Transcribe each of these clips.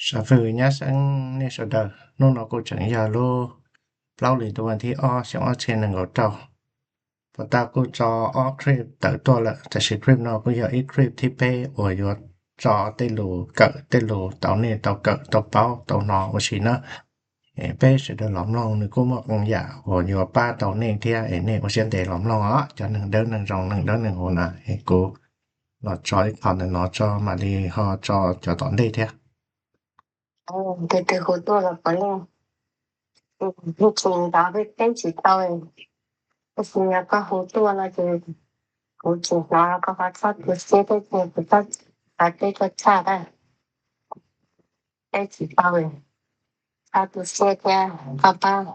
Sav fwj nyab xeeb nej sawv daws, hnub no kuj tseem yog lub plaub hlis ntuj vas thib ob xyoo ob txhiab nees nkaum rau. Puag ta kuj tso ob clip tawm tuaj lawm, tab sis clip no kuj yog ib clip thib peb uas yuav tso tej lus kawm, tej lus tau nej tau kawm tau paub tau hnov ua si na. Peb sawv daws los mloog nws kuj muaj qee yam uas yuav pab tau nej thiab es nej ua siab ntev los mloog os. Cov neeg dawb neeg zoo neeg dawb neeg huv na, es kuv los tso ib qho ntawm no tso mam li ho tso cov tom ntej thiab. Tus twg hu tuaj los puav leej, hu tsis nrov peb teb tsis tau. Tab sis yog koj hu tuaj no ces kuv tsis hnov los koj ho txhob tu siab thiab ces kuv txhob hais peb tuaj tshaj na. Teb tsis tau, txhob tu siab thiab koj pab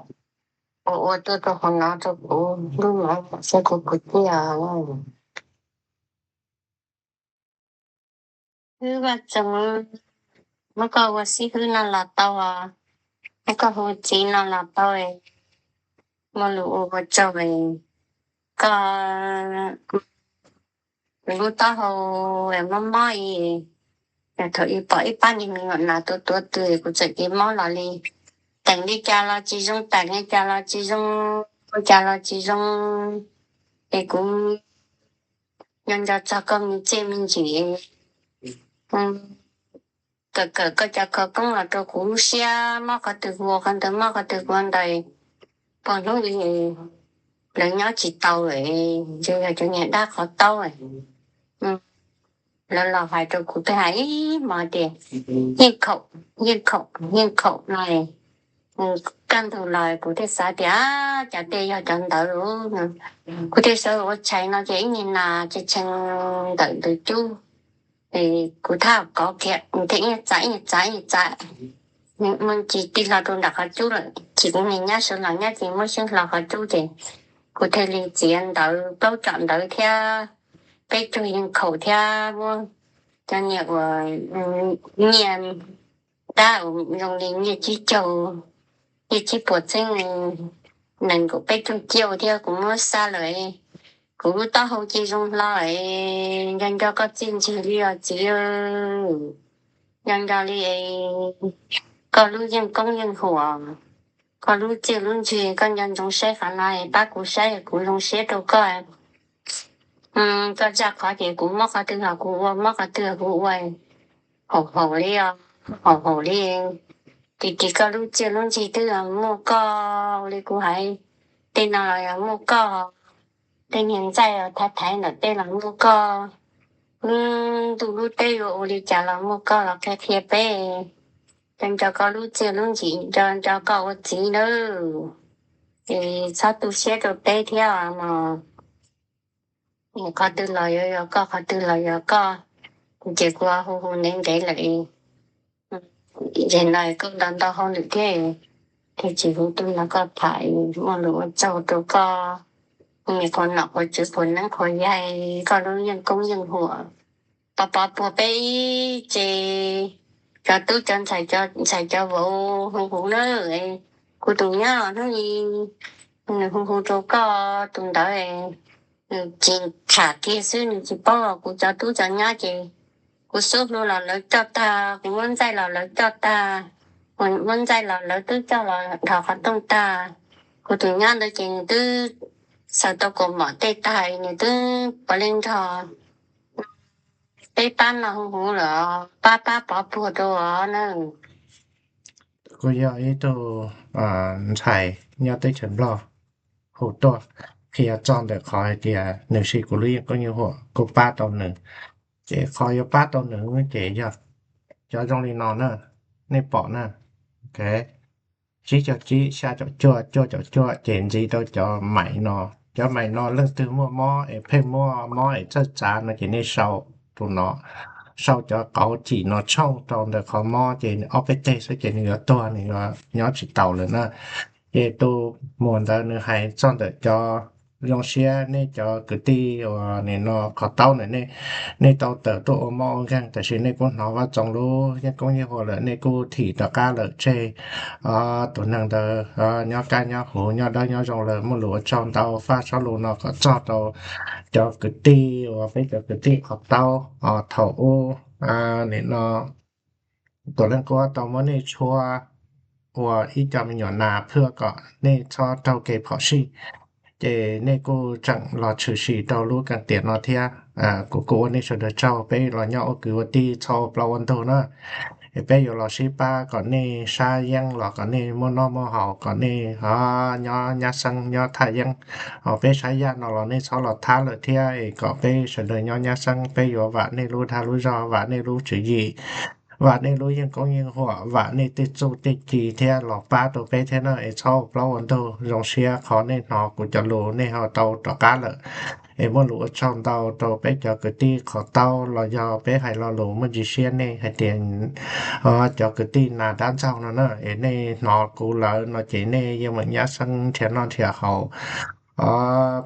ua ua tuaj rau hauv no rau kuv lub no xwb kuv kwv tij os. Wb Vaj Txoos, muab koj ua xib hwb no los tau os, muab koj hu txiv no los tau, muaj lus ua ua tsaug koj. Kuv lub taub hau mob mob i, thaum i pom ib pab niag me nyuam nas tuav tuav tw kuv txawm cia mob los li. Teem li cas los tsis zoo, teem li cas los tsis zoo, ua cas los tsis zoo. Es kuv nco nco txog koj me txiaj me ntsim, kawm kawm koj cov khawv koob los rau kuv lub siab mob qhov twg hu ua qhov ntawd, mob qhov twg hu ua ntawd. Pog hnub i lawv nyob tsis tau, ntshe yog cov niag dab qhov taub. Lawv los hais rau kuv thiaj hais ib hmo tias yeej khaum, yeej khaum, yeej khaum no. Kaj ntug los kuv thiaj xav tias cas tej yog cov ntawd. Kuv thiaj sawv ua tshais no ces ib niag nas tshee tshee ntawm ntawd cub. Kuv thaj kov kiag thiaj ib nyuag txav ib nyuag txav ib nyuag txav, muab ntsis tig hlo rau nram qhov cub lawm ces kuv niag nyab sawv los nyob ces muab xyeeb hlo qhov cub ces kuv thiaj li txiav ntawv plaub tsom ntawv thiab peb caug yeej khaum thiab muab cov niag uas nyiaj dab zoo li nyiaj tsib caug, nyiaj tsib puas txheeb, nees nkaum peb caug ciaj thiab kuv muab xa lawm. Kuv lub taub hau ces zoo hlo, nco nco koj txiaj ntsig li os txiv. Nco nco li koj lub yeej koob yeej huam, koj lub txiaj lub ntsig, koj nco ntsoov saib qhov no pab kuv saib kuv zoo siab rau koj. Koj zaj qhov ces kuv mob qhov twg los kuv ua, mob qhov twg los kuv ua, haum haum li os, haum haum li. Tis tis koj lub txiaj lub ntsig twb muaj koj li kuv hais, tej no los yog muaj koj, tej niag ntxaij thaiv thaiv ntawm tej los muaj koj, lub ntuj lub teb yuav ua li cas los muaj koj los qhia qhia peb. Nco nco koj lub txiaj lub ntsig, nco nco koj ua txiv nawb. Es txhob tu siab rau peb thiab mog. Qhov twg los yuav yog koj, qhov twg los yog koj, ces kuv hu hu ntev ntev lawm. Ces no koj ntau ntau hauj lwm thiab, thiaj tsis hu tuaj nrog koj tham, muaj lus ua tsaug rau koj, me qhuas nom qhuas tswv qhuas neeb qhuas yaig, koj lub yeej koob yeej huam, pov pov puag peb ib tse cov tub cov ntxhais cov vauv hu hu na. Kuv tus nyab los hnub i nws hu hu rau koj tus ntawd, nws tsis tham kiag xwb nws tsis paub los kuv cov tub cov nyab ces kuv xub hlua los lawv coj tag, kuv muab ntxaij los lawv coj tag, kuv muab ntxaij los lawv twb coj los dhos qhov rooj tag. Kuv tus nyab ntawd ces nws twb xaws tau kaus mom tej tag nws twb puav leej nrog peb pab no hu hu lawm, pab pab pov puag rau os na. Kuj yog ib tug ntxhais nyob teb chaws Nplog hu tuaj qhia txog ntawm qhov hais tias nws siv kuv lub yeej koob yeej huam, kuv pab tau nws. Ces qhov yuav pab tau nws ces yog cov zoo li no na, nej pom na, tsib caug tsib, xya caum cuaj, cuaj caum cuaj ces ntxiv rau cov maim no. Cov maim no leej twg muaj mob es pheej muaj mob es txawj txav no ces nej sau tus no, sau cov qauv cim no tshooj rau ntawm qhov mob ces nws ob peb teg xwb ces nws yuav tuag, nws yuav nyob tsis taus lawm na. Ces tus muam ntawd nws hais txog ntawm cov zoo siab, nej cov kwv tij uas nim no qhov taub ntawm nej, nej tau tawm tuaj ua mob ua nkeeg tab sis nej kuj hnov Vaj Txoos lub yeej koob yeej huam lawm, nej kuj thim rov qab lawm tseg tus neeg ntawd nyob kaj nyob huv, nyob dawb nyob zoo lawm. Muaj lus ua tsaug ntau, faj txoj lus no kom txog rau cov kwv tij uas peb cov kwv tij qhov taub thaum ub nim no Tuam Leej Kuab tau muab nej tshuab ua ib co me nyuam nas phwj kom nej txhob raug kev phom sij, ces nej kuj tseem los tshwm sim rau lub keeb tiam no thiab. Kuv kuj ua nej sawv daws tsaug, peb los nyob ua kwv ua tij txhob ua plaub ua ntug na. Es peb yuav los sib pab kom nej sab yeeb los kom nej muaj noj muaj haus, kom nej nyob nyab xeeb nyob thaj yeeb. Ho peb sab yaj no los nej txhob los thab lawm thiab, es kom peb sawv daws nyob nyab xeeb. Peb yuav vam nej lub dag lub zog, vam nej lub tswv yim, vam nej lub yeej koob yeej huam, vam nej tej txuj tej ci thiab los pab rau peb thiab na. Es txhob ua plaub ua ntug, zoo siab qhov nej hnov kuv cov lus nej ho tau rov qab lawm. Es muaj lus ua tsaug ntau rau peb cov kwv tij qhov taub los yog peb hais lo lus muaj ntsis siab nej hais tias cov kwv tij nas dab ntxaug no na, es nej hnov kuv lawm no ces nej yeej meem nyab xeeb nrhiav noj nrhiav haus.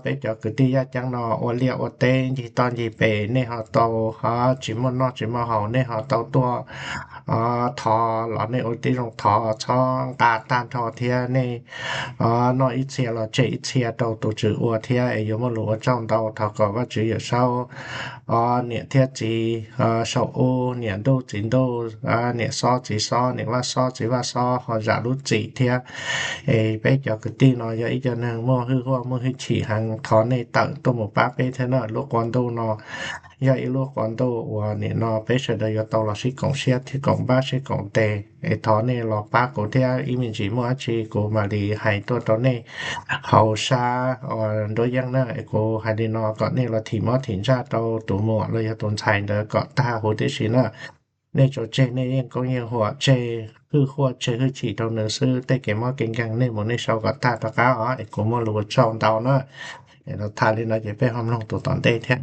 Peb cov kwv tij yaj ceeb no ua liaj ua teb ncig toj ncig pes, nej ho tau tsis muaj noj tsis muaj haus, nej ho tau tuaj thov los nej ua tib zoo thov txhob nqa tag nrho thiab, nej noj ib txhia los tseg ib txhia rau tus tswv ua thiab. Es yuav muaj lus ua tsaug ntau, thov kom Vajtswv Yawmsaub niam thiab txiv saum ub, niam ntuj txiv ntuj, niam xob txiv xob, niam vaj xob txiv vaj xob ho zam lub txim thiab. Es peb cov kwv tij no yog ib co neeg muaj hwj huam muaj hwj chim heev, thov nej tawm tuaj mus pab peb thiab na. Lub quas ntuj no yog ib lub quas ntuj uas nim no peb sawv daws yuav tau los sib koom siab thiab koom npab sib koom tes, es thov nej los pab kuv thiab, ib me ntsis muaj dab tsi kuv mam li hais tuaj rau nej hauv sab nruab yeeb na. Es kuv hais li no kom nej los thim mob thim ntsaj rau tus muam los yog tus ntxhais ntawd kom tag huv tib si na. Nej tsuas tseg nej yeej koob yeej huam, tseg hwj huam tseg hwj chim rau nws xwb, tej kev mob kev nkeeg nej mus nej sau kom tag rov qab os. Es kuv muaj lus ua tsaug ntau na. Es los tham li no ces peb ho mloog tus tom ntej thiab.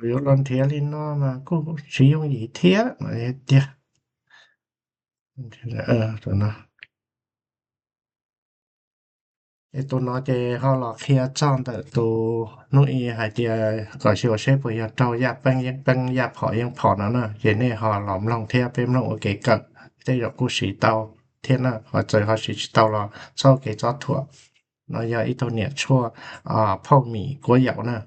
Yuav los nrhiav li no mas kuj tsis yooj yim thiab no tiag. Es tus no ces ho los qhia txog ntawm tus hnub i hais tias kom xyuas seb puas yog raug yaj peeb yeeb peeb yaj phom yeeb phom no na, ces nej ho los mloog thiab peb mloog ua kev kawm, tej zaum kuj siv tau thiab na. Ho txawm ho siv tsis tau los txhob ua kev txob thuam. No yog ib tug niam tshuaj phauj Mim Kuab Yaum na,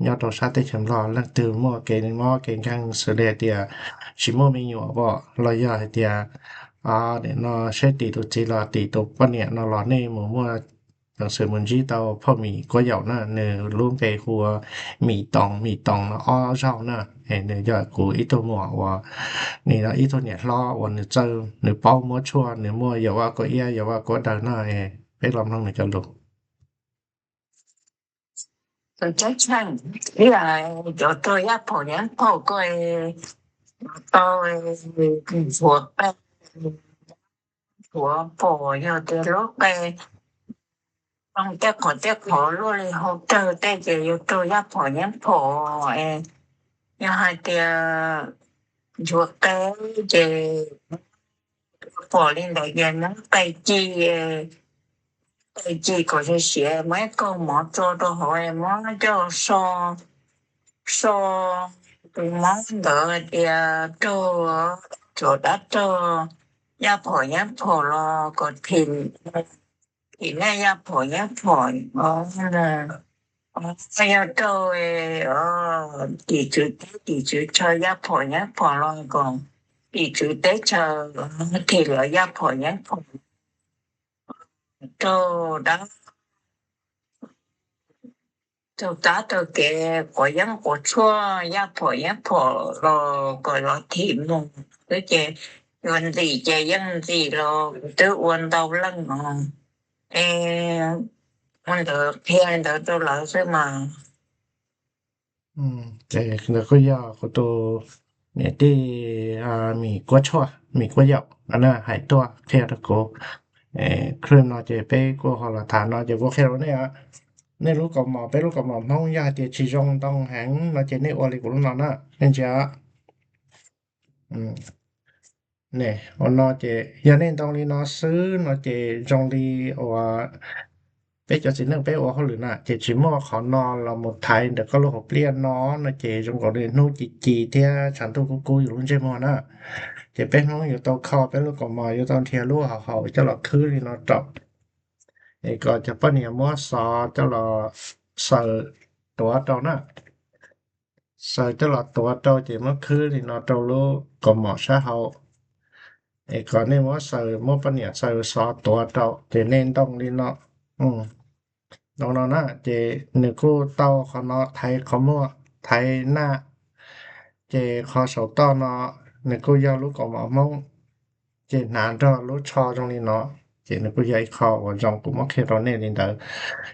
nyob rau sab teb chaws Nplog. Leej twg muaj kev mob kev nkeeg xws li tias tsis muaj me nyuam pom los yog hais tias nim no seb tim tus txiv los tim tus poj niam no los nej mus muaj peev xwm mus ntsib tau phauj Mim Kuab Yaum na. Nws lub npe hu ua Mim Toos, Mim Toos no ob zaug na. Nws yog kuv ib tug muam uas, nws yog ib tug niam hlob uas nws txawj, nws paub muab tshuaj, nws muaj Yau Vaj Kuab Iab Yau Vaj Kuab Daws no. Peb los mloog nws cov lus. Tus ceeb tsheej, ib yam cov raug yaj phom yeeb phom ko, tau ntxuav qe, ntxuav phom, yog tias lub qe zoo tej qhov tej qhov luaj li hau rawg tej ces yuav raug yaj phom yeeb phom. Yog hais tias ntxuav qe ces pom li ntawd ces muab qe ci, qe ci kom siav siav, muab ib kaug mov tso rau hauv, muab coj so, so tus mob ntawd hais tias raug tsuav dab raug yaj phom yeeb phom los kom thim, thim nej yaj phom yeeb phom. Yog raug tim tswv teb tim tswv chaw yaj phom yeeb phom los kom tim tswv teb chaw thim lawv yaj phom yeeb phom. Raug dab, raug tab raug kev quav yeeb quav tshuaj yaj phom yeeb phom los kom los thim mus xwb ces yuav ntxim ces yeej ntxim los twb ua ntau leej os. Es ua ntawd qhia li ntawd rau lawv xwb mas. Ces ntawd kuj yog kuv tus niam tij Mim Kuab Tshuaj, Mim Kuab Yaum hais tuaj qhia rau kuv. Clip no ces peb kuj ho los tham no ces kuv qhia rau nej, nej lub kaus mom, peb lub kaus mom Hmoob yog hais tias tsis zoo ntoo heev no ces nej ua li kuv lub no na, nej ntsia. Ua no ces yog nej ntoo li no xwb no ces zoo li uas peb cov txiv neej peb ua hauj lwm na ces tsis muaj qhov no los mus thaiv ntawm koj lub hauv pliaj no no ces zoo nkaus li hnub ci ci thiab tshav ntuj kub kub yus lub ntsej muag na. Ces peb Hmoob yuav tau kho peb lub kaus mom, yuav tau nrhiav lub hauv hauv coj los khwb li no rau, es kom cov poj niam muab xov coj los xaws tuav rau na. Xaws coj los tuav rau ces muab khwb li no rau lub kaus mom sab hauv. Es kom nej muab xaws, muab poj niam xaws xov tuav rau ces nej ntoo li no. Ntoo no na ces nws kuj tau qhov no thaiv qhov muag, thaiv naj. Ces qhov saum toj no nws kuj yog lub kaus mom Hmoob, ces hnav nrog lub tsho zoo li no. Ces nws kuj yog ib qho uas zoo, kuv muab qhia rau nej li ntawd.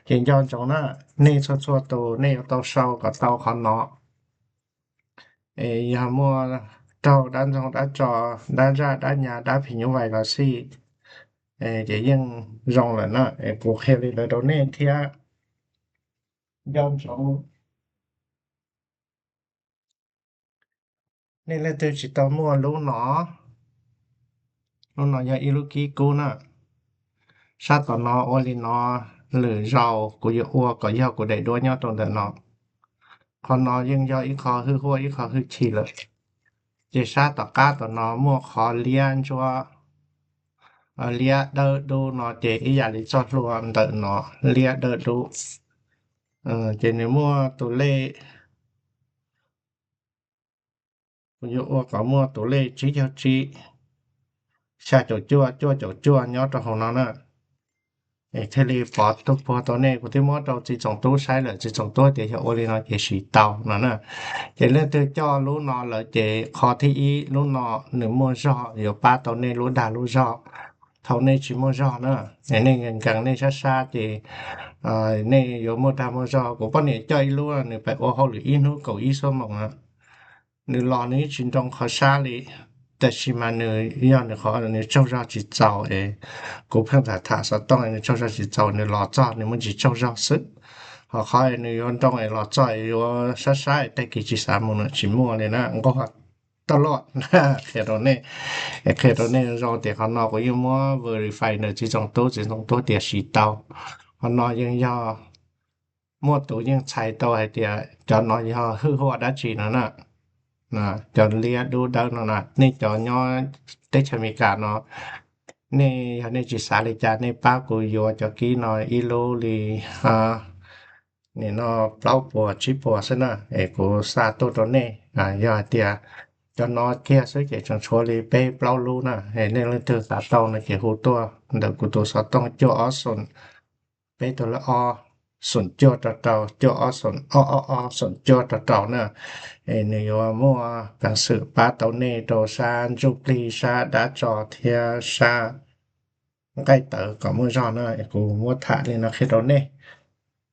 Ces nco ntsoov na, nej txhua txhua tus nej yuav tau sau kom tau qhov no. Es yog muaj raug dab ntxoog dab tso, dab zaj dab nyas dab phim nyuj vais los xij, ces yeej zoo lawm na. Es kuv qhia li ntawd rau nej thiab. Nco ntsoov, nej leej twg tsis tau muaj lub no, lub no yog ib lub kib kub na. Sab tom no ua li no, lwm zaus kuv yuav ua kom yog kuv daim duab nyob rau ntawm no. Qhov no yeej yog ib qho hwj huaj ib qho hwj chim lawm. Ces sab tom qab tom no muaj qhov liab ntsuab, liab dawb dub no ces ib yam li txoj hlua ntawm no, liab dawb dub. Ces nws muaj tus lej, kuv yuav ua kom muaj tus lej tsib caug tsib, xya caum cuaj, cuaj caum cuaj nyob rau hauv no na. Es thiaj li pov tau puag tau nej. Kuv twb muab rau txiv Txoos Tub saib lawm, txiv Txoos Tub tias yog ua li no ces siv tau no na. Ces leej twg coj lub no lawm ces qhov thib ib, lub no nws muaj zog yuav pab tau nej lub dag lub zog thaum nej tsis muaj zog na. Es nej nkees nkees nej sab sab ces nej yuav muaj dag muaj zog. Kuv poj niam coj ib lub nws pem ua hauj lwm ib hnub kaum ib xuab moos na, nws los nws yeej tsis nroo qhov sab li. Tab sis mas nws yog nws qhov nws tsaug zog tsis txaus es kuv pheej tham tham xov tooj nws tsaug zog tsis txaus, nws los txog nws muaj ntsis tsaug zog xwb. Ho qhov nws yuav nroo es los txog yuav sab sab tag kis tsis xav mus no tsis muaj li na, nquag toj luaj. Qhia rau nej, qhia rau nej zoo tias qhov no kuv yeej muab verify ntawm txiv Txoos Tub, txiv Txoos Tub tias siv tau. Qhov no yeej yog muaj tus yeej txhais tau hais tias cov no yog hwj huaj dab tsi no na. Cov liab dub dawb no na, nej cov nyob teb chaws Amelikas no, nej yog nej tsis xav li cas nej pab kuv yuav cov kib no ib lub li nim no plaub puas tsib puas xwb na, es kuv xa tuaj rau nej. Yog hais tias cov no kiag xwb ces tseem tshuav li peb plaub lub na, es nej leej twg xav tau no ces hu tuaj ntawm kuv tus xov tooj cuaj ob xoom peb tug lab ob xoom cuaj rau rau, cuaj ob xoom ob ob ob xoom cuaj rau rau na. Es nws yuav muaj peev xwm pab tau nej rau sab ntsuj plig, sab dab tso thiab sab nqaij tawv kom muaj zog na. Es kuv muab tham li no qhia rau nej.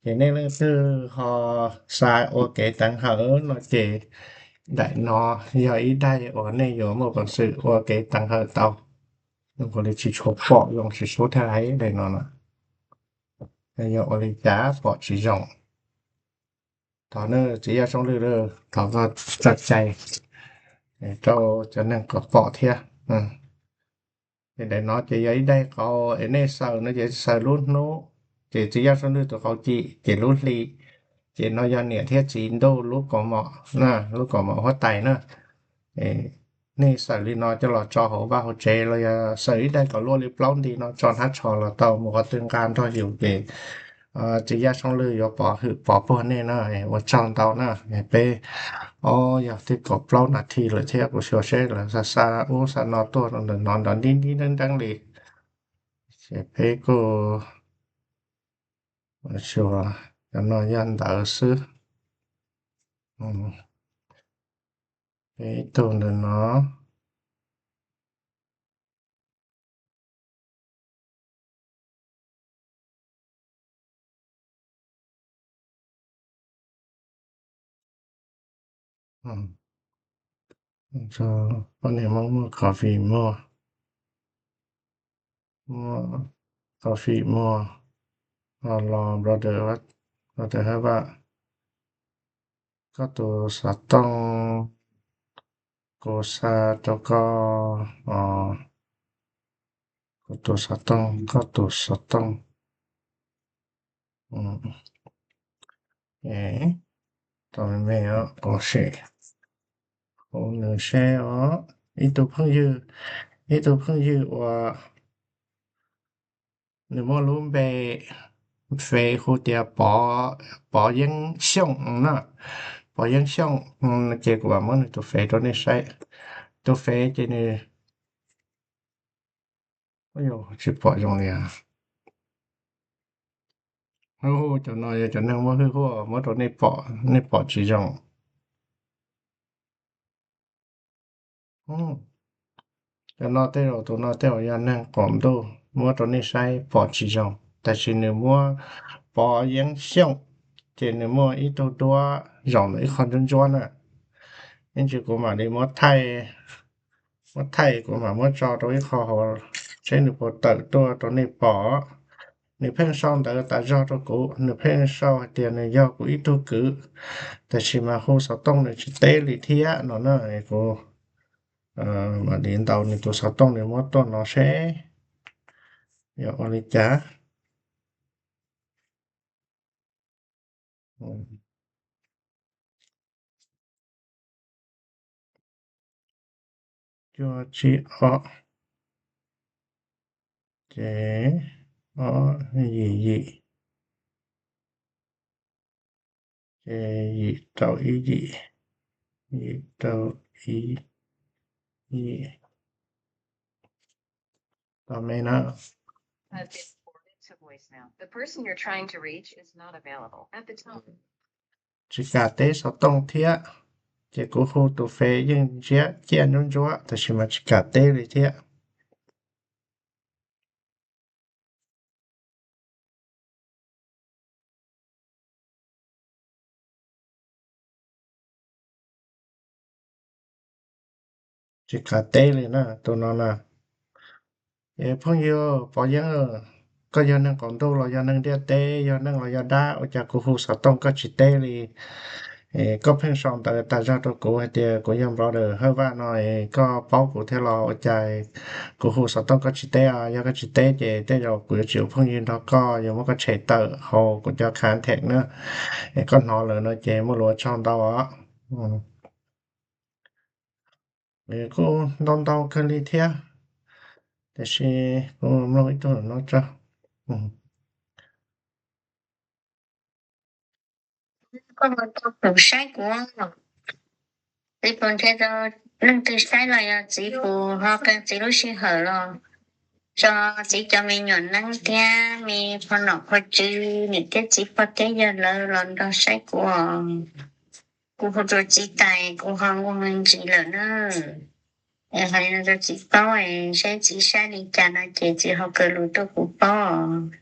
Ces nej leej twg ho xav ua kev teev hawm no ces daim no yog ib daim uas nej yuav muaj peev xwm ua kev teev hawm tau. Zoo nkaus li tsis tshua pom zoo, tsis sub thiaj hais daim no na. Yog ua li cas pom tsis zoo? Thov nawb txiv Yaj Soob Lwj, thov koj txhawb cai rau cov neeg kom pom thiab. Ces daim no ces yog ib daim qauv es nej xaws no ces xaws lub hnub, ces txiv Yaj Soob Lwj tus qauv cim ces lub hli. Ces no yog niam thiab txiv ntuj lub kaus mom na, lub kaus mom huab tais na. Nej xaws li no coj los tso hauv vaj hauv tsev los yog xaws ib daim kom luaj li plaub nti no tso hnab tsho los tau, mus qhov twg nqa nrog yus ces txiv Yaj Soob Lwj yuav pov hwm pov puag nej na. Ua tsaug ntau na. Peb, o, yog twb kaum plaub nas this lawm thiab, kuv xyuas seb lawv xa xa ub xa no tuaj rau ntawm no nrov nti nti nteeb nteeb li. Ces peb kuj xyuas, cov no yog ntawv xwb. Peb ib tug ntawm no. Poj niam muaj coffee muag, muaj coffee muag, los brother, brother hab vam, koj tus xov tooj kuv xa rau koj, kuv tus xov tooj, koj tus xov tooj. Tos me me os, kuv sim hu nws seb os. Ib tug phooj ywg, ib tug phooj ywg uas nws muaj lub npe Fev hu tias Pov, Pov Yeeb Xyooj na, Pov Yeeb Xyooj, ces kuv mam muab nws tus Fev rau nej saib. Tus Fev ces nws, tsis pom zoo li. Hu cov no yog cov neeg muaj hwj huam muab rau nej pom, nej pom tsis zoo. Cov no tej zaum, tus no tej zaum yog neeg qaum ntuj muab rau nej saib pom tsis zoo, tab sis nws muab Pov Yeeb Xyooj, ces nws muaj ib tug duab zaum ntawm ib qho ntsuab ntsuab na. Ib ntsis kuv mam li muab thaij, muab thaij kuv mam muab tso rau ib qho hauv seb nws puas tawm tuaj rau nej pom. Nws pheej sau ntawv tas zog rau kuv, nws pheej sau hais tias nws yog kuv ib tug kwv, tab sis mas hu xov tooj nws tsis teb li thiab no na. Kuv mam li ntaus nws tus xov tooj nws muab tuaj no seb yog ua li cas. Cuaj tsib ob, ces ob yim yim, ces yim rau ib yim, yim rau ib yim. Tos me na. Tsis kam teb xov tooj thiab, ces kuv hu tus Fev yeej ntsiab ciaj ntsuab ntsuab tab sis mas tsis kam teb li thiab. Tsis kam teb li na tus no na. Es phooj ywg Pov Yeeb, koj yog neeg qaum ntuj los yog neeg ntiaj teb, yog neeg los yog dab, ua cas kuv hu xov tooj koj tsis teb li? Koj pheej sau ntawv tas zog rau kuv hais tias kuv yog Brother Hawj Vaj no, koj paub kuv thiab los ua cas kuv hu xov tooj koj tsis teb? Yog koj tsis teb ces tej zaum kuv yuav tsis ua phooj ywg nrog koj, yuav muab koj tshem tawm hauv kuv cov contact na. Koj hnov lawm no ces muaj lus ua tsaug ntau os. Kuj ntau ntau kawg li thiab, tiam sis kuv mloog ib tug no tso. Koj mus rau pum saib kuv, txiv pum nrhiav tau leej twg saib los yog txiv pum ho qee txiv lub sij hawm los tso txiv cov me nyuam neeb thiab me phau nom phau tswv, niam thiab txiv pog thiab yawg lawv los nrog saib kuv os. Kuv hu rau txiv tas kuv ho nquag me ntsis lawm na. Es hais li no rau txiv paub, saib txiv saib li cas no ces txiv ho kaw lus tuaj kuv paub.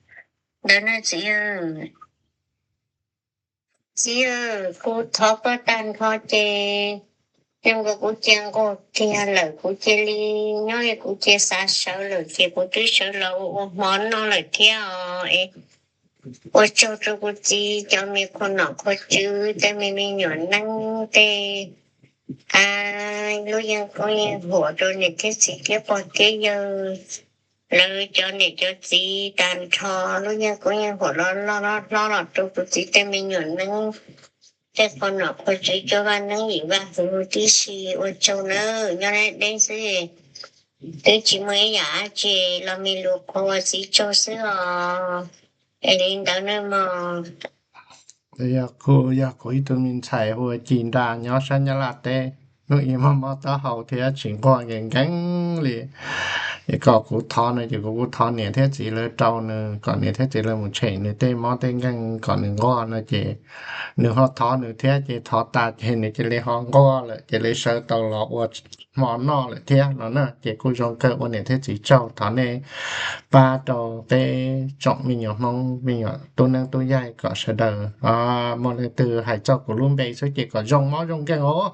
Ntawd na txiv. Txiv, kuv thov koj tag nrho ces zoo nkaus kuv cia nquag kiag lawm, kuv cia li nyob li kuv cia xav sawv lawm ces kuv twb sawv los ua ua hmo noj lawm thiab os. Ua tsaug rau kuv txiv cov me qhua nom qhua tswv, tej me me nyuam neeb, tej lub yeeb koob yeeb huam rau niam thiab txiv thiab pog thiab yawg, lawv cov niam cov txiv tag nrho, lub yeeb koob yeeb huam loj loj hlob los rau kuv txiv tej me nyuam neeb, tej qhua nom qhua tswv, cov vaj neeb yim vaj huv tib si. Ua tsaug nawb, nyob deb deb xwb, twb tsis muaj ib yam dab tsi, los me lus qhuas ua txiv tsaug xwb os. Es li ntawd nawb mog. Yog kuv, yog kuv ib tug me ntxhais hu ua Ci Nra nyob sab Nyab Laj teb, hnub ib mob mob taub hau thiab tsis nquag nkees nkees li. Es kom kuv thov nws ces kuv kuj thov niam thiab txiv lawv rau nws, kom niam thiab txiv lawv mus tshem nws tej mob tej nkeeg kom nws nquag no ces nws ho thov nws thiab ces thov tas ces nws cia li ho nquag lawm, cia li sawv tau los ua hmo noj lawm thiab no na. Ces kuj zoo kawg, ua niam thiab txiv tsaug, thov nej pab rau peb tsoom me nyuam Hmoob, me nyuam tub neeb tub yaig kom sawv daws muaj leej twg hais txog kuv lub npe xwb ces kom zoo mob zoo nkeeg os.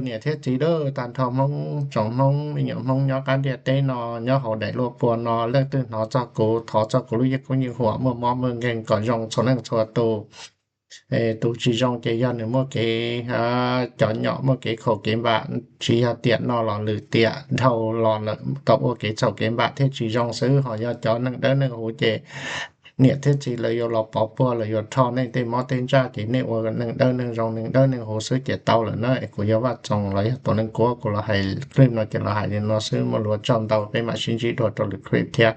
Niam thiab txiv lawv tag nrho Hmoob, tsoom Hmoob, me nyuam Hmoob nyob qab ntiaj teb no, nyob hauv daim luaj pua no, leej twg hnov txog kuv, thov txog kuv lub yeeb koob yeeb huam muaj mob muaj nkeeg kom zoo txhua leej txhua tus. Tus tsis zoo ces yog nws muaj kev, cov nyom muaj kev khaum kev npam, tsis yog tiam no los lwm tiam dhau los lawm tau ua kev txhaum kev npam thiaj tsis zoo xwb. Ho yog cov neeg dawb neeg huv ces niam thiab txiv lawv yuav los pov puag los yuav rho nej tej mob tej ntsaj ces nej ua neeg dawb neeg zoo neeg dawb neeg huv xwb ces tau lawm na. Es kuv yog Vaj Txoos los yog Tuam Neej Kuab, kuv los hais clip no ces los hais li no xwb, muaj lus ua tsaug ntau, peb mam sib ntsib dua rau lwm clip thiab.